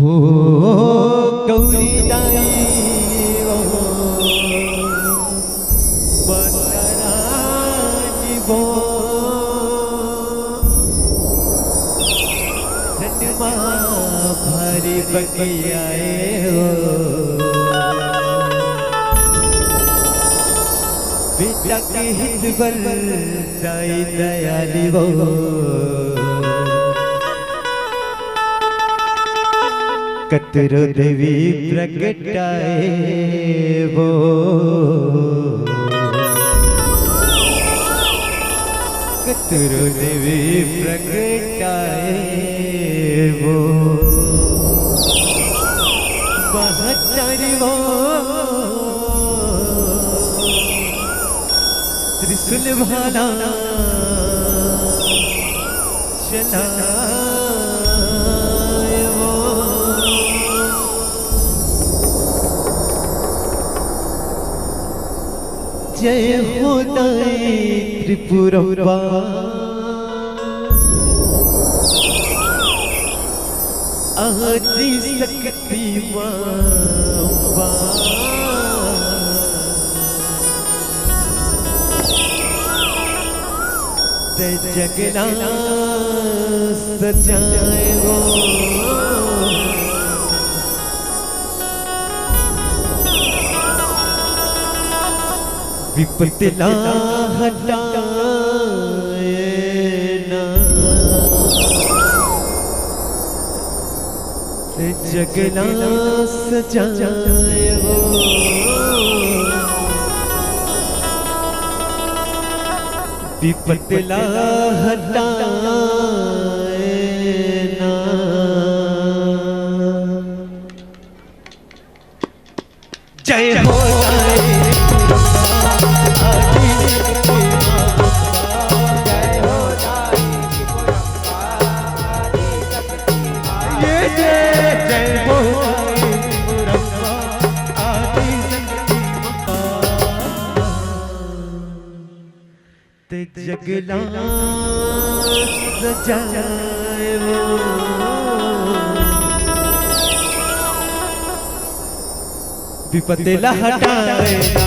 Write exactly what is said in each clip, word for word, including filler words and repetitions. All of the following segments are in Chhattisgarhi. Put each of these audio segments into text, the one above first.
ओ गौरी दाई ओ, माता रानी वो, चंद्रमा भारी बगियाए ओ। बेटा के हित बर दाई दयाली वो। कतरो देवी प्रगटाए वो। कतरो देवी प्रगटाए वो। महतारी वो। त्रिशूल भाला चलाए वो। जय हो दाई त्रिपुरम्बा। आदि शक्ति मां अम्बा। ते जगना सजाए वो। विपत ला हटाए ना। जगना सजाए वो। विपत ला हटाए ना। जय हो दाई। ये जय जय हो दाई। ते जगना सजाए वो। विपत ला हटाए ना।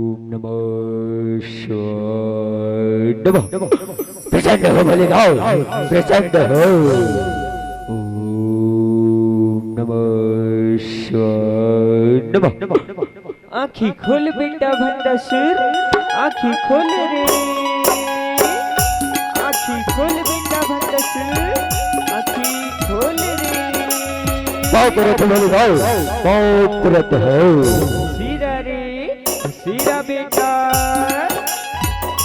ओम नमः शिवाय नमः। प्रसन्न हो भोले गाओ, प्रसन्न हो। ओम नमः शिवाय नमः। आँखी खोल बेटा भंडासुर, आँखी खोल रे। आँखी खोल बेटा भंडासुर, आँखी खोल रे। पाँव परत हो भोले भाई, पाँव परत हो। सीरा रे, सीरा बेटा।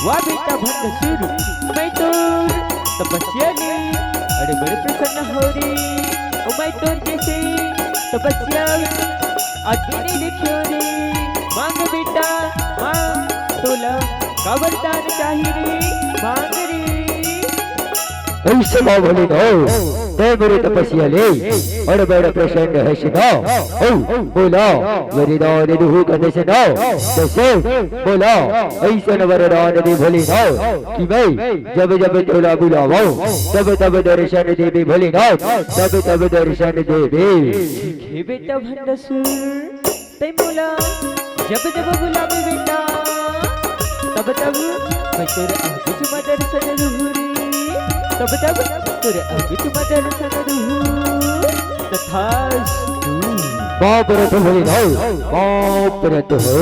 वाह बेटा भंडासुर, मैं तोर तपस्या ले अरे बड़े प्रसन्न हो रे। ओ मैं तोर जैसे तपस्या आदमी नहीं देखियो रे। मांग बेटा, मांग, तोला का वरदान चाही रे, मांग रे। अइसे का भोलेनाथ, तैं मोर तपस्या ले अड़बड़ प्रसन्न हस ना। अउ मोला वरदान दुहू कथस ना, तइसे मोला अइसन वरदान दे भोलेनाथ कि मैं जब जब तोला बुलावंव, तब तब दर्शन देबे भोलेनाथ, तब तब दर्शन देबे। हे बेटा भंडासुर, तैं मोला जब जब बुलाबे बेटा, तब तब मैं तोर आगे चुमा दर्शन दूहूँ रे। तब तब तोर आगे चुमा दर्शन दूहूँ। तथास्तु। बाप रथ भोलेनाथ, बाप रथ हो।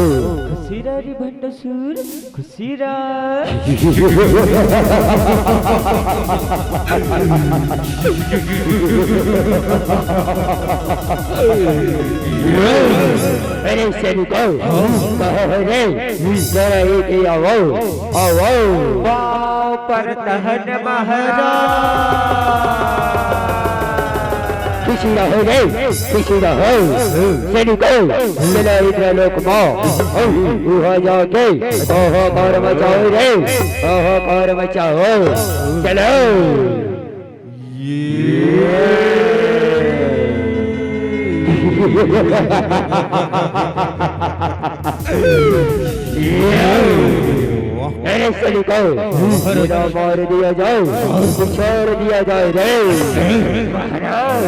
खुशी रह रे भंडासुर, खुशी रह। अरे सैनिको, कहाँ हो रे? जरा ये के आवो, आवो। वाह, परतहन महाराज। खुशी रहो रे, खुशी रहो। सैनिको, चलो इंद्रलोक मा। उहाँ जाके हाहाकार मचाओ रे, हाहाकार मचाओ। चलो। अरे सैनिको, पूरा मार दिया जाए, उछाल दिया जाए रे। महाराज,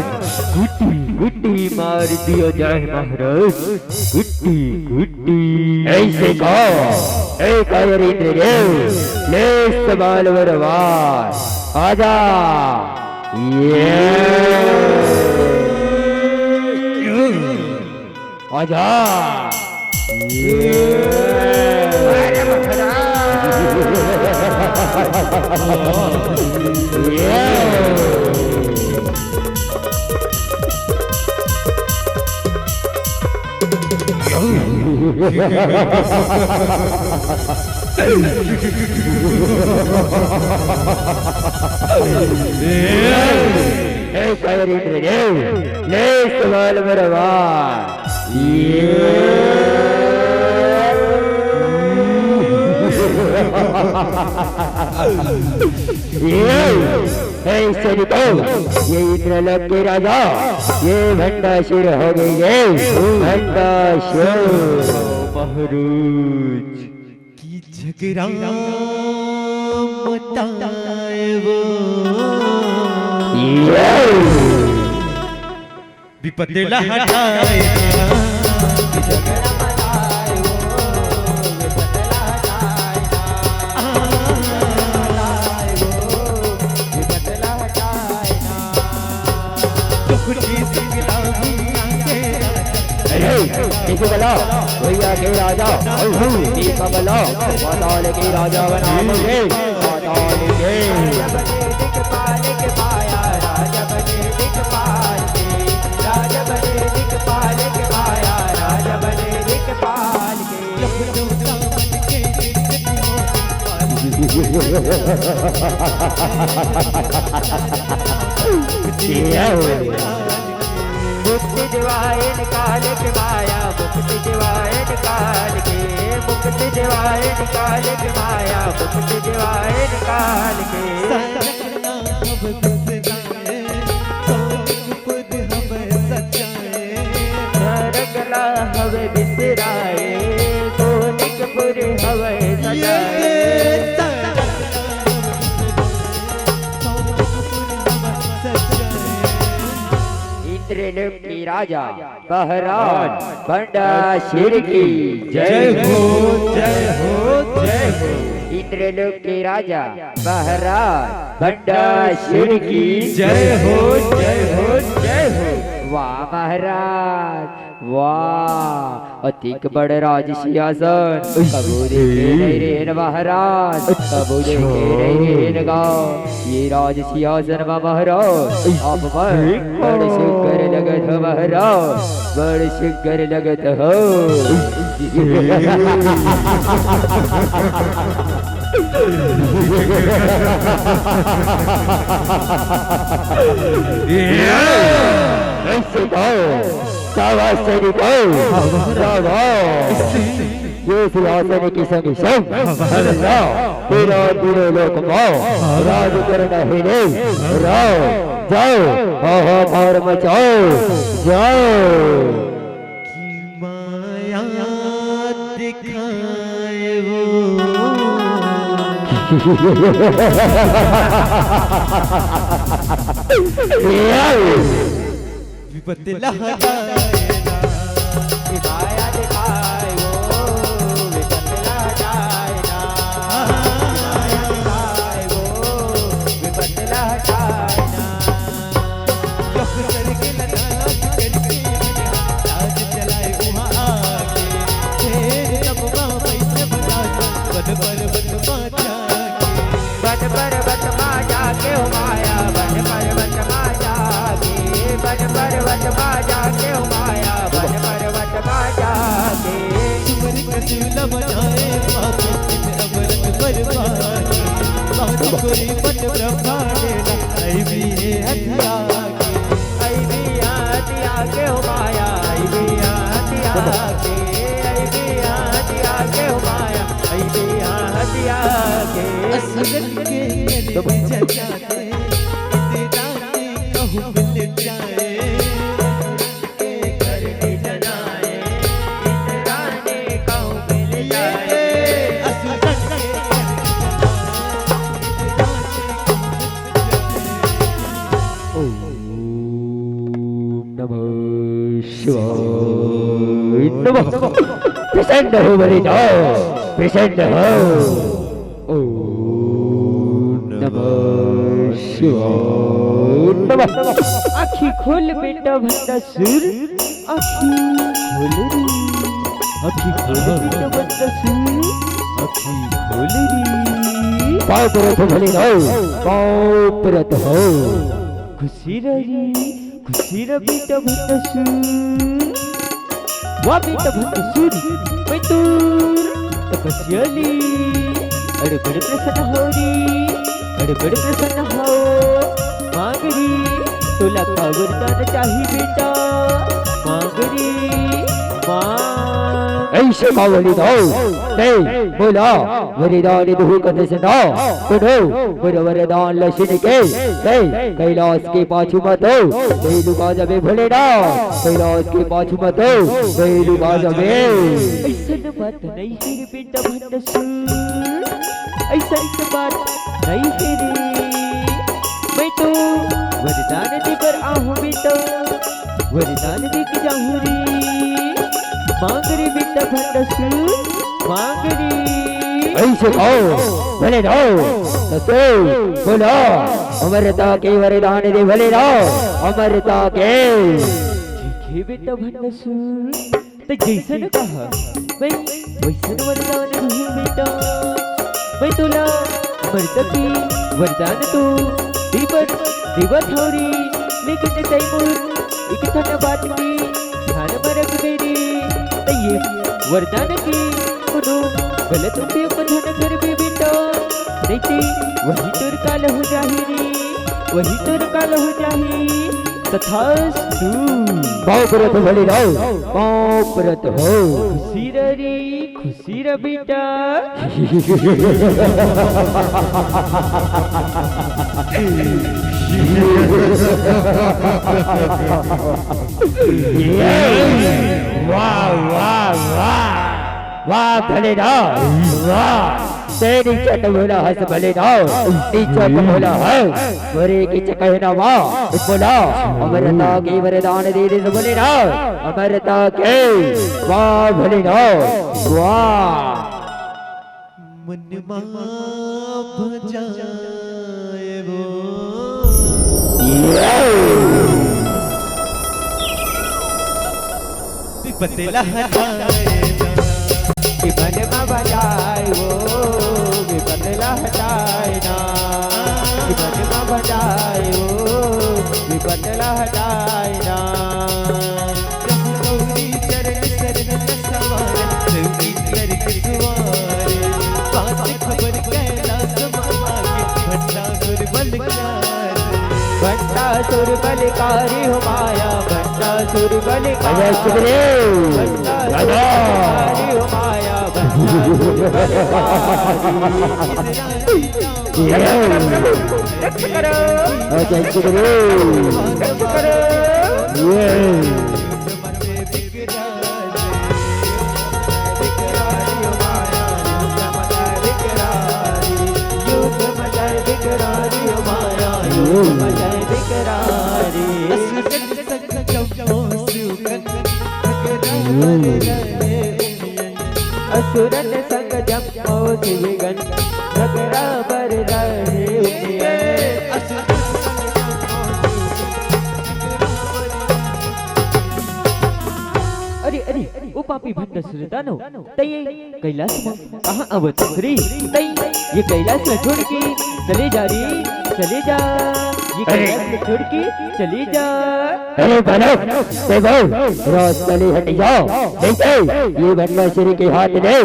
गुड्डी, गुड्डी मार दिया जाए महाराज, गुड्डी, गुड्डी। अइसे का, ए कायर इंद्रदेव, ले संभाल बरवार, आजा। ये। आजा। ये। अरे मखरा। ये। ए कायर इंद्रदेव, ले संभाल बरवार। ये। ये। हे सैनिको, ये इंद्रलोक के राजा, ये भंडासुर हो गे, ये भंडासुर। महाराज। की झगड़ा मटाए वो। ये। विपत ला हटाए। अरे, इसे बला, भैया के राजा, दीपक बला, पाताल के राजा बना मुझे, पाताल के। मुक्ति दिवायन काल के माया, मुक्ति दिवायन काल के, मुक्ति दिवायन काल के माया, मुक्ति दिवायन काल के। सरगला हवे बिसराए, सोनिकपुर हवे सजाए। इंद्रलोक के राजा महाराज भंडासुर की जय हो, जय हो, जय हो। इंद्रलोक के राजा महाराज भंडासुर की जय हो, जय हो, जय हो। वाह महाराज, वाह। अतिक बड़ राज सिंहासन कभू देखे नहीं रहेन महाराज, कभू देखे नहीं रहेन गा। ये राज सिंहासन मा महाराज, आप मन बड़ सुग्घर लगत हो महाराज, बड़ सुग्घर लगत हो। ऐसे गाओ, शाबाश सैनिक, गाओ, शाबाश। ये सिंहासन के संग संग हल्ला, तेरा तीनों लोक पाओ, राज करना ही नहीं, राव, जाओ, हाहाकार मचाओ, जाओ। कि माया दिखाए वो। विपत्ति लहराए ना। दिखाया दिखाए वो, विपत्ति लहराए ना। दिखाया दिखाए वो, विपत्ति लहराए ना। यो करके ललाट करके राज चलाए वहाँ आके। शेर तब वहाँ बैठे बता, बन पर्वत बाँचा। बन पर्वत मा जाके ओ माया, बन पर्वत मा जाके, बन पर्वत मा जाके ओ माया, बन पर्वत मा जाके। सुमर कसूल बनाए पापी, चित अमरत बर्बाद। बात कोई बन ब्रह्मा ने ना, आई भी है हथिया के। आई भी है हथिया के ओ माया, आई भी है हथिया के, आई भी है हथिया के ओ माया, आई भी है हथिया के। असुरन के घर में जनाए, तेरा कहूँ मिल जाए। के घर में जनाए, तेरा कहूँ मिल जाए। असुरन के घर में जनाए। ओम नमः शिवाय नमः। प्रसन्न हो बलि जाओ, प्रसन्न हो। ओम नमः शिवाय नमः। आँखी खोल बेटा भंडासुर, आँखी खोल रे। आँखी खोल बेटा भंडासुर, आँखी खोल रे। पाँव परत हो भले जाओ, पाँव परत हो। खुशी रह रे, खुशी रह बेटा भंडासुर। वाह बेटा भंडासुर, मैं तोर तपस्या ले अरे बड़े प्रसन्न हो रे, अरे बड़े प्रसन्न हो। मांग रे, तोला का वरदान चाही बेटा, मांग रे, मांग। ऐसे का वरदान दे, बोला, वरदान दुहू कथे से ना, सुनो, मोर वरदान ल सुन के, कैलाश के पाछू मत हो, तहीं लुका जाबे भोलेनाथ, कैलाश के पाछू मत हो, तहीं लुका जाबे। अइसन बात नइ हे रे बेटा भंडासुर, अइसन बात नइ हे रे। मैं तो वरदान दे बर आहूँ बेटा, वरदान दे के जाहूँ रे। मांग रे बेटा भंडासुर, मांग रे। अइसे कहो, भोलेनाथ, तो बोला, अमरता के वरदान दे भोलेनाथ, अमरता के। ठीक हे बेटा भंडासुर, तैं जइसन कहा, मैं वइसन वरदान दूँ बेटा। मैं तोला अमरता के वरदान तो दे बर देवत हँव रे, लेकिन तैं मोर एक ठन बात के ध्यान म रखबे रे। तैं ये वरदान के कोनो गलत उपयोग झन करबे बेटा, नइते वही तोर काल हो जाही रे, वही तोर काल हो जाही। तथास्तु। पाँव परत हो भोलेनाथ, पाँव परत हो। खुशी रह रे, खुशी रह बेटा। वाह, वाह, वाह। वाह भोलेनाथ, वाह। तैं नीचा तो भोला हस भोलेनाथ, नीचा तो भोला हस। मोरे के चकहना वाह, बोला, अमरता के वरदान दे दे भोलेनाथ, अमरता के। वाह भोलेनाथ, वाह। मन मा भजाए वो। विपत लहराए ना। कि मन मा भजाए वो, विपत लहराए ना। कि मन मा भजाए वो, विपत लहराए ना। प्रभु गौरी चरण शरण न सवार, रवि नर के द्वार। बात खबर कैलाश मामा के, भंडासुर बलकार। भंडा सुर बलिकारी हो माया भंडासुर बलिकारी। अजय सुग्रीव। भंडासुर राजा। बलिकारी हो माया भंडासुर बलिकारी। ये। रक्षा करो। अजय सुग्रीव। रक्षा करो। ये। असुरन संग जम्मो शिवगन झगड़ा बर रहे उनियन। अरे, अरे, ओ पापी भंडासुर दानव, तैं ये कैलाश में कहाँ आवत हस रे? तैं ये कैलाश में छोड़ के चले जा रे, चले जा। ये अरे। कैलाश में छोड़ के चले जा। अरे बालक, तैं बोल, रास्ता ले हट जा। नहीं तो ये भंडासुर के हाथ ले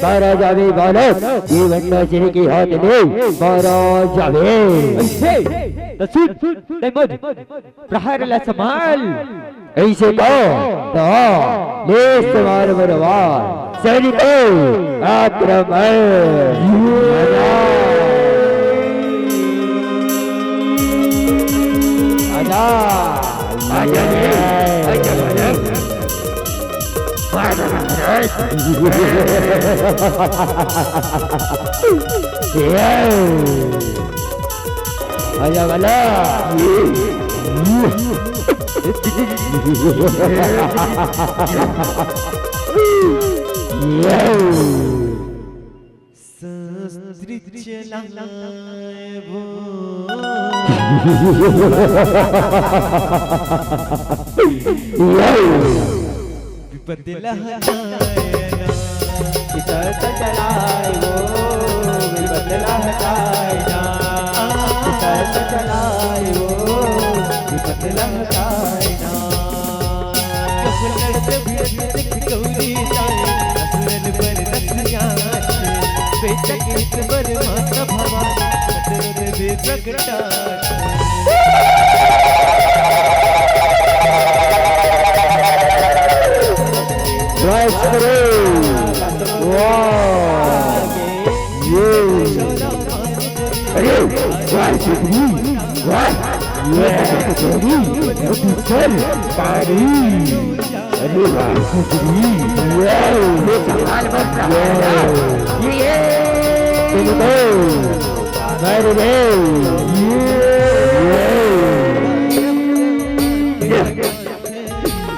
मारा जावे बालक, ये भंडासुर के हाथ ले मारा जावे। ऐसे, त सुन, तैं मत प्रहर ला संभाल। ऐसे कहो तो ले सवार बरवार सैनिकों आक्रमण। आजा, आजा रे, आजा बालक। आजा वाला। शस्त्र चलाए वो। विपद लहकाए ना। विपद चलाए वो, विपद लहकाए ना। विपद चलाए वो, विपद लहकाए ना। जब लड़त भिड़त देख गौरी जाए, असुरन बर रसिया नाचे, बेचकित बर माता भवानी, असुरन भी प्रगटा। वाह, वाह। ये। अरे, वाह, सुधरी, वाह। ये तो सुधरी, वो तो चल, पारी। अरे वाह, सुधरी, ये। ये सवाल बन रहा है ना। ये। ये। ये तो, अरे रे, ये। ये।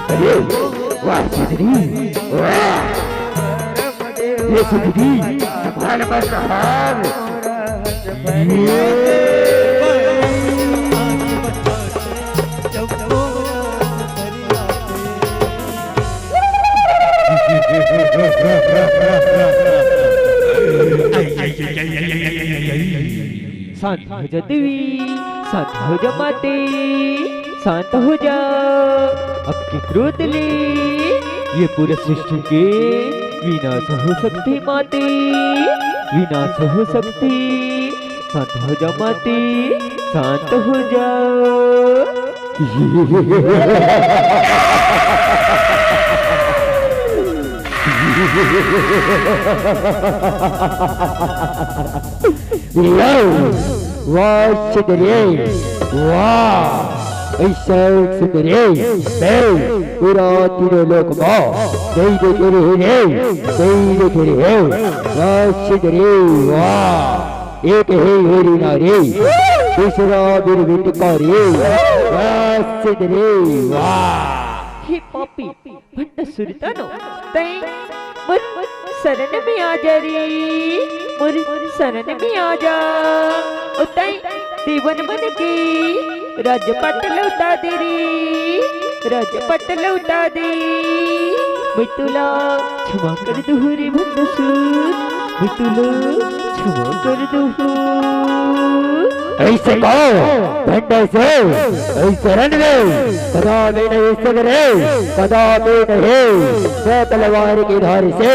अरे, वाह सुधरी, वाह। ये सुधरी, संभाल बस संभाल। ये। शांत हो जा देवी, शांत हो जा माते, शांत हो जा। अब के क्रोध ले ये पूरा सृष्टि के विनाश हो सकथे माते, विनाश हो सकथे। शांत हो जा माते, शांत हो जा। वाह सुंदरी, वाह। ऐसा सुंदरी, मैं पूरा तीनों लोक में नहीं देखे रहे रे, नहीं देखे रहे। वाह सुंदरी, वाह। एक है होरी नारी, दूसरा बिरबिट कारी। वाह सुंदरी, वाह। हे पापी, भंडासुर दानव, तैं मोर शरण में आ जा रे, मोर शरण में आ जा। ओ तैं देवन मन के राजपाट लौटा दे रे, राजपाट लौटा दे। मैं तोला क्षमा कर दूँ रे भंडासुर, मैं तोला क्षमा कर दूँ। ऐसे कहो, भंडा से, ऐसे रण में, कदा में नहीं सगरे, कदा में नहीं, मैं तलवार की धार से,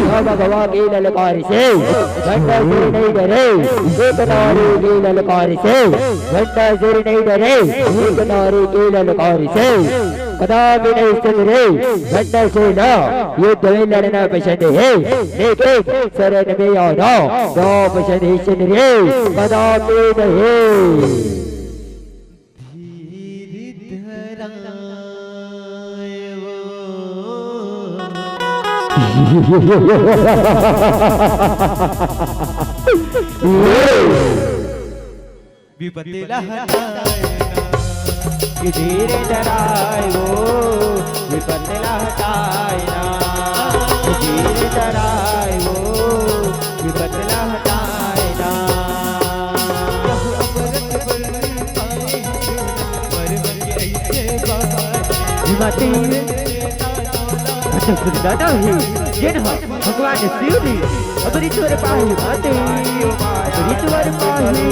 या भगवा की ललकार से, भंडा से नहीं डरे, एक नारी की ललकार से, भंडा से नहीं डरे, एक नारी की ललकार से, कदा में नहीं सगरे, भंडा से ना, युद्ध में लड़ना पसंद है, लेकिन शरण में आना, ना पसंद है, सुन रे, कदा में नहीं। धीर धराए वो। विपत्ति ला हटाए ना। कि धीर धराए वो, विपत्ति ला हटाए ना। कि धीर धराए वो, विपत्ति ला हटाए ना। अमृत बल पाए, पर बन के ऐसे बात। हिमाती। अच्छा, गुरु दादा ही, जेन ह भगवान शिव जी, अमृत वर पाही माते, अमृत वर पाही।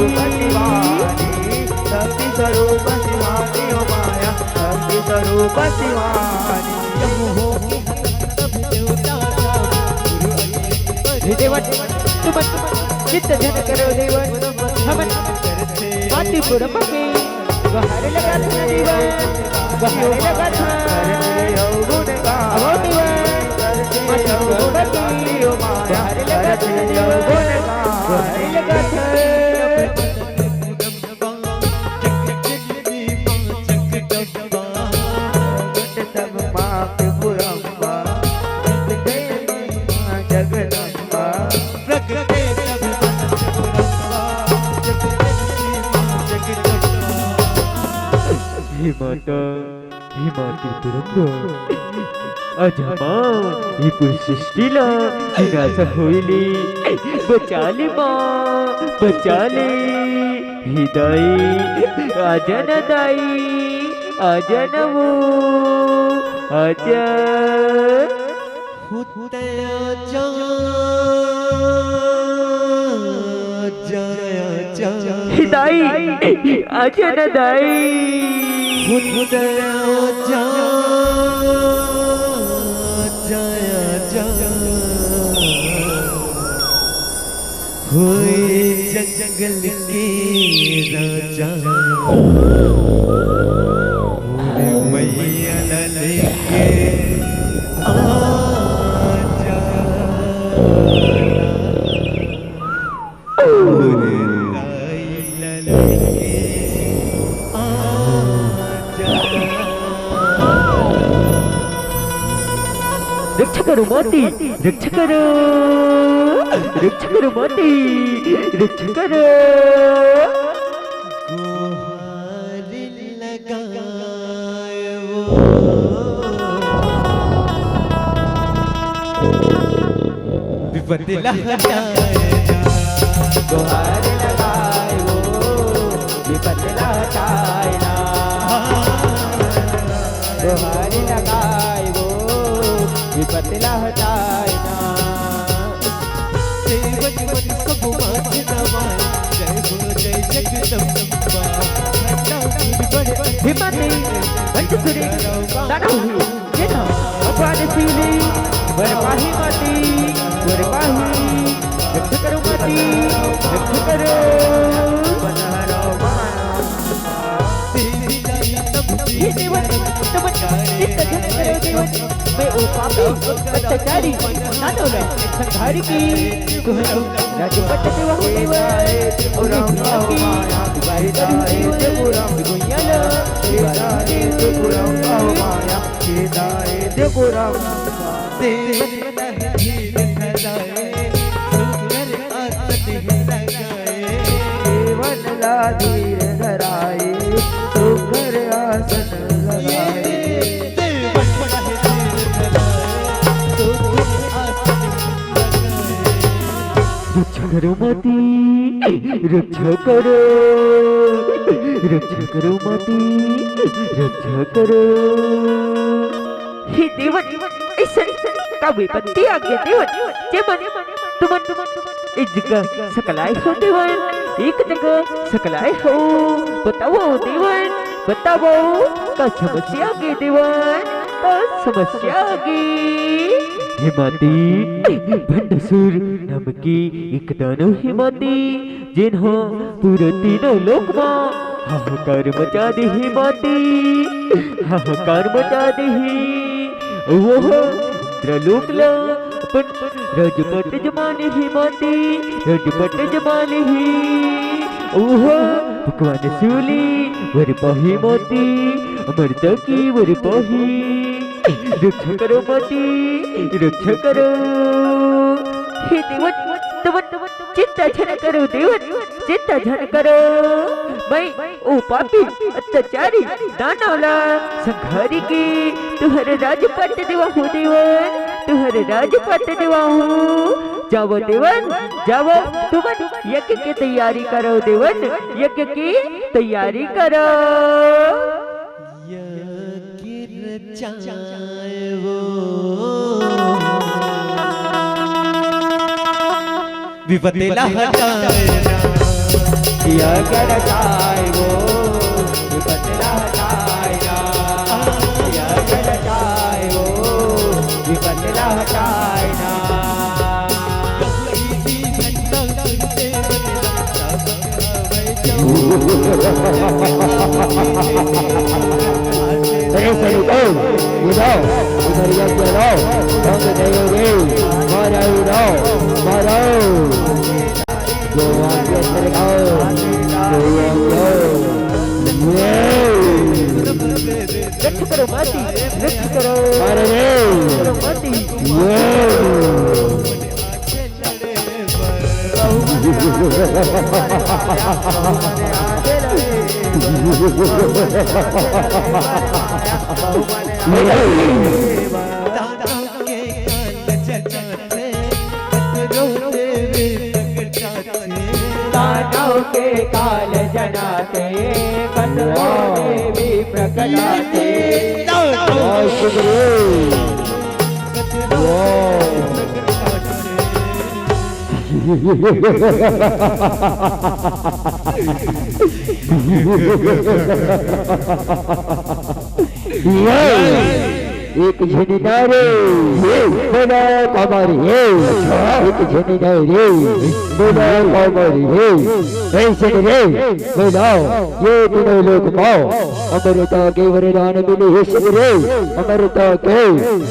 शक्ति स्वरूप शिवानी हो माया, शक्ति स्वरूप शिवानी। हे देवन, तुमन चित्त ध्यान करो देवन, हमन माती पुरम के गोहार लगाथन देवन, गोहार लगाथन। अवो देवन, माती पुरम के गोहार लगाथन देवन, गोहार लगाथन। हे माता, हे माता दुर्गा, आज हमार ये पूरी सृष्टि ला विनाश होइली। बचा ले माँ, बचा ले। हे दाई, आजा ना दाई, आजा ना वो, आजा। हुते आजा, आजा, आजा। हे दाई, आजा ना दाई। हुते आजा, आजा, आजा। होए जंगल के राजा, मैया ला लेके आजा। होए राई ला लेके आजा। रक्षा करो माती, रक्षा करो, रक्षा करो माती, रक्षा करो। गुहार लगाए वो, विपत्ति ला हटाए ना। गुहार लगाए वो, विपत्ति ला हटाए ना। गुहार लगाए वो, विपत्ति ला हटाए ना। देवन मन सब माथ नवाए, जय हो जय जगदम्बा। भंडा गिर बड़े हिमानी, पंचसुरी, दानव ही, ये ना, भगवान शिवली, वर पाही माती, वर पाही, रक्षा करो माती, रक्षा करो। हे देवन, नमन, चित्त ध्यान करो देवन। मैं ओ पापी, अत्याचारी, दानव ला संहार के, तुहन राजपट देवा हो देवन। ओ दुनिया की, दुबारे करू देवन, दुनिया ला, दुबारे करू देवन। देवन ला धीर धराए, सुघर आसन लगाए। रक्षा करो माती, रक्षा करो, रक्षा करो माती, रक्षा करो। हे देवन, अइसन का विपत्ति आ गे देवन, जे मन तुमन एक जगह सकलाय हो देवन, एक जगह सकलाय हो। बताओ देवन, बताओ, का समस्या गे देवन, का समस्या गे? हे माती, भंडासुर नाम के एक दानव हे माती, जेन ह पूरा तीनों लोक म हाहाकार मचा देही माती, हाहाकार मचा देही। वो ह इंद्रलोक ला अपन राजपट जमा लेही माती, राजपट जमा लेही। वो ह भगवान शिव ले वर पाही माती, अमरता के वर पाही। रक्षा करो माती, रक्षा करो। हे देवन, तुमन चिंता झन करो देवन, चिंता झन करो। मैं ओ पापी अत्याचारी दानव ला संघारी के तुहर राजपट देवाहूँ देवन, तुहर राजपट देवाहूँ। जावो देवन, जावो, तुमन यज्ञ के तैयारी करो देवन, यज्ञ के तैयारी करो। यज्ञ रचाए वो विपत्ति ला हटाए ना। यज्ञ रचाए वो विपत्ति ला हटाए ना। यज्ञ रचाए वो विपत्ति ला हटाए ना। अरे सैनिकों, ये लो, इधर ये ये लो, ढंग नहीं हो गई, मारो, लो, मारो। जो आगे सैनिकों, जो आगे, ये। रक्षा करो माती, रक्षा करो। अरे रे। रक्षा करो माती। ये। दानव के काल जनाते, कतरो देवी प्रकटाते। वाह, शुक्रिया। वाह। ये एक झिनी नारी, बोला कमर हे। एक झिनी नारी, बोला कमर हे। ऐसे रे, बोला, ये तीनों लोक पाओ। अमरता के वरदान मिले हे सिद्ध रे, अमरता के।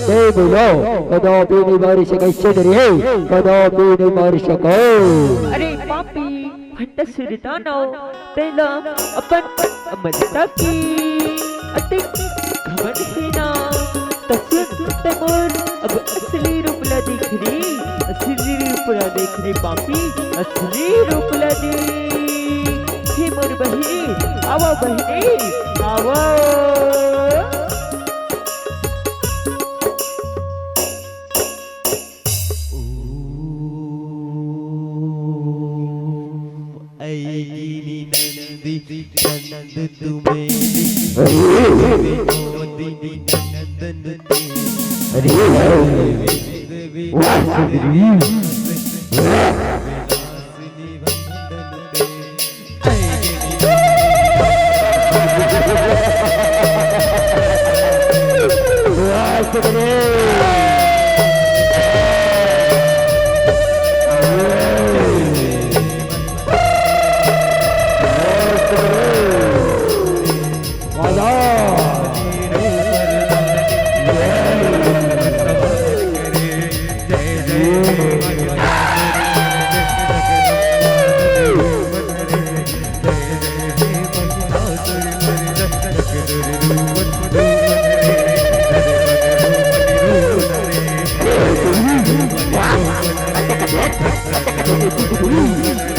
दे बोलो, कदापि नहीं मारी सके सिद्ध रे, कदापि नहीं मारी सको। अरे पापी, भंडासुर दानव, तेला अपन अमरता के अति घमंड हे ना। त सुन त मोर अब असली रूप ला देख रे, असली रूप ला देख रे पापी, असली रूप ला देख। हे मोर बहिनी, आवा बहिनी, आवा। ऐगिनी नंदी नंद तुम्हें मोदिनी नंदन ते। अरे वाह, सुंदरी।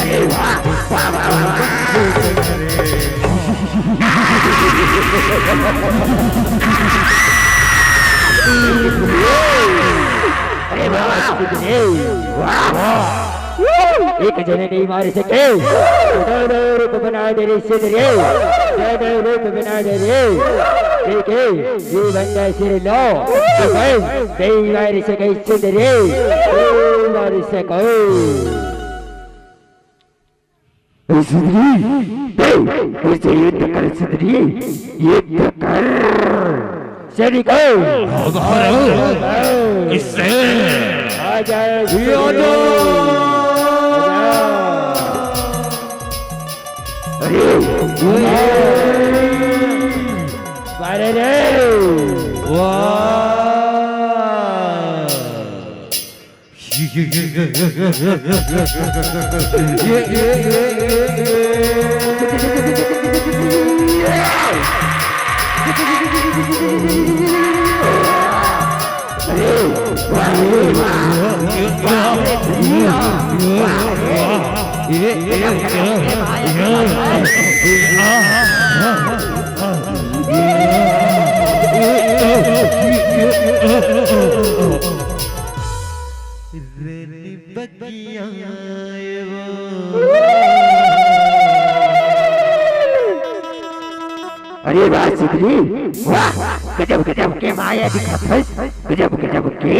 अरे वाह, वाह। एक झने नहीं मार सके। दो दो रूप बना दे रे सिद्ध रे। दो दो रूप बना दे रे। देखे, ये बंदा सिर लो। तो भाई, नहीं मार सके सिद्ध रे। और इसे कहो। ए सिद्धि, दे, फिर से युद्ध कर सिद्धि, युद्ध कर। सैनिकों, अब हरो इससे। आ जाओ, ये आ जाओ। अरे, मारे रे। वाह। अरे वाह सिद्धि, वाह, गजब गजब के माया दिखत हस, गजब गजब के।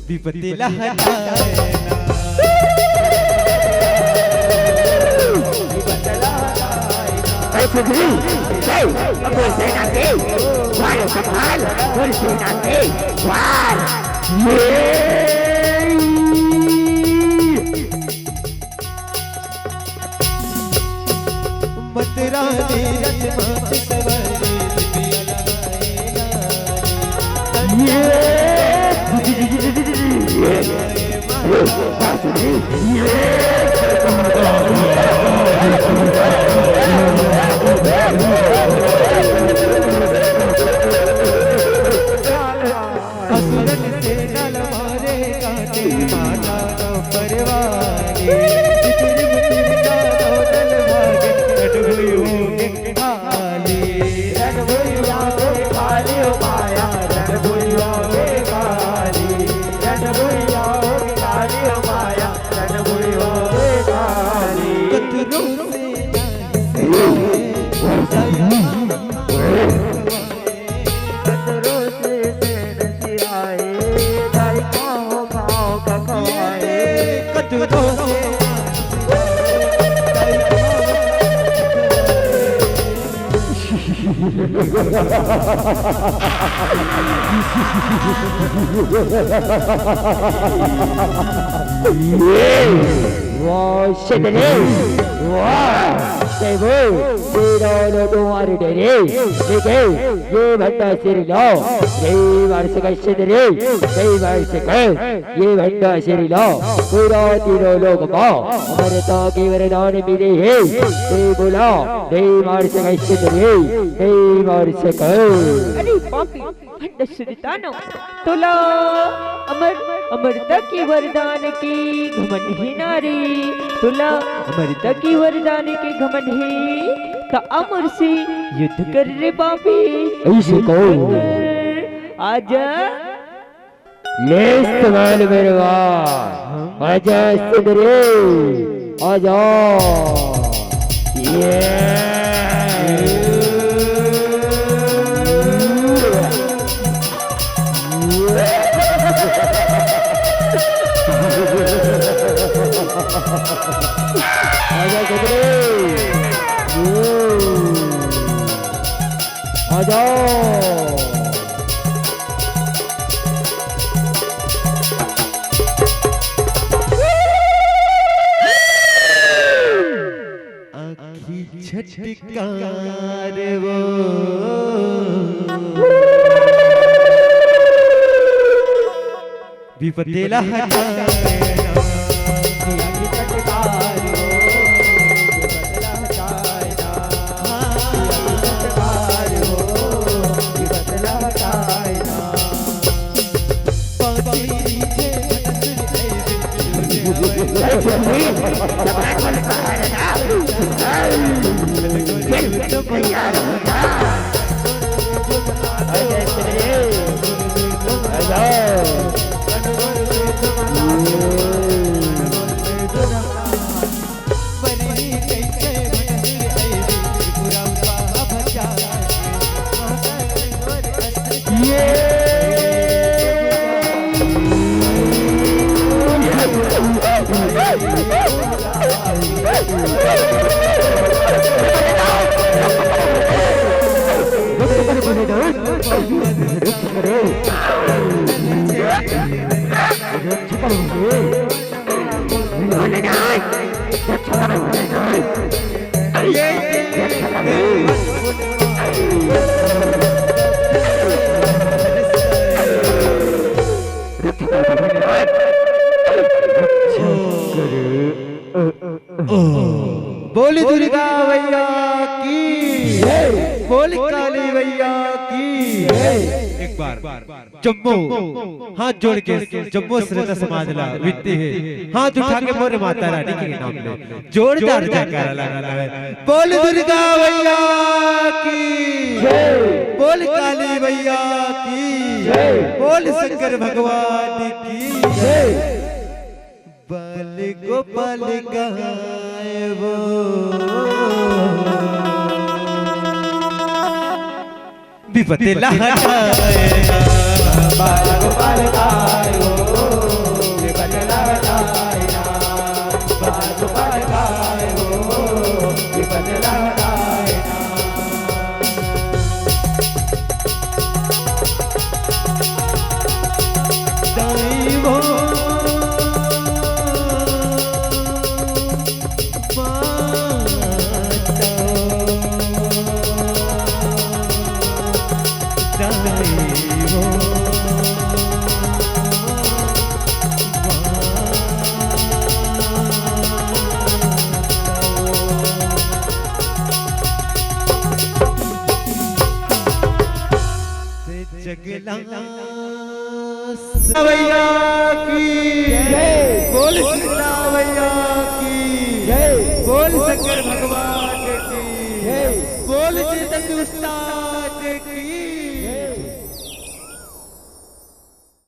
विपत्ति ला हटाए ना। ए सिद्धि, चल, अपनी सेना के वार संभाल, अपनी सेना के वार। ये मत रानी रजमत सवारी बिटिया लहराए ना। ये असुरन से डलवारे काटे माता परिवारी। तितिर बितिर का दौड़ल भागे, रट हुई होगे खाली। रट हुई होगे खाली ओ माया, रट हुई होगे खाली। रट हुई होगे खाली ओ माया, रट हुई होगे खाली। कतरो से वाह, शतरे, वाह, देवो, तेरा लो तुम्हारे डरे, देखे, ये भंडा सिर लो, ये वर्ष का शतरे, ये वर्ष का, ये भंडा सिर लो, पूरा तीनों लोग माँ, अमरता के वरदान मिले हैं, ये बोला, ये वर्ष का शतरे, ये वर्ष का। अरे बाप रे, भंड सुरतानो, तोला अमर, अमरता के वरदान के घमंड हे नारी, तोला अमरता के वरदान के घमंड हे, त अमर से युद्ध कर रे पापी। ऐसे कहो। युद्ध कर। आजा। ले सवाल मेरवा। आजा सुंदरी। आजा। ये। आजा सुंदरी। आजा। आँखी झटकार वो विपत्ति ला हटाए ना। आँखी झटकार वो विपत्ति ला हटाए ना। आँखी झटकार वो विपत्ति ला हटाए ना। बोली दुर्गा मैया की, बोली काली मैया की। एक बार जम्मो हाथ जोड़ के जम्मो श्रद्धा समाज ला विनती हे, हाथ उठा के मोरे माता रानी के नाम ले जोरदार जयकारा लगा ला। बोल दुर्गा मैया की, बोल काली मैया की, बोल शंकर भगवान की। बाल गोपाल गाय वो विपत ला हटाए ना। बाल गोपाल गाय वो विपत ला हटाए ना। बाल गोपाल गाय वो विपत ला हटाए ना। दाई वो माता दाई वो माता। जगला सवैया की जय। बोल शीतला मैया की जय। बोल शंकर भगवान की जय। बोल चेतन उस्ताद की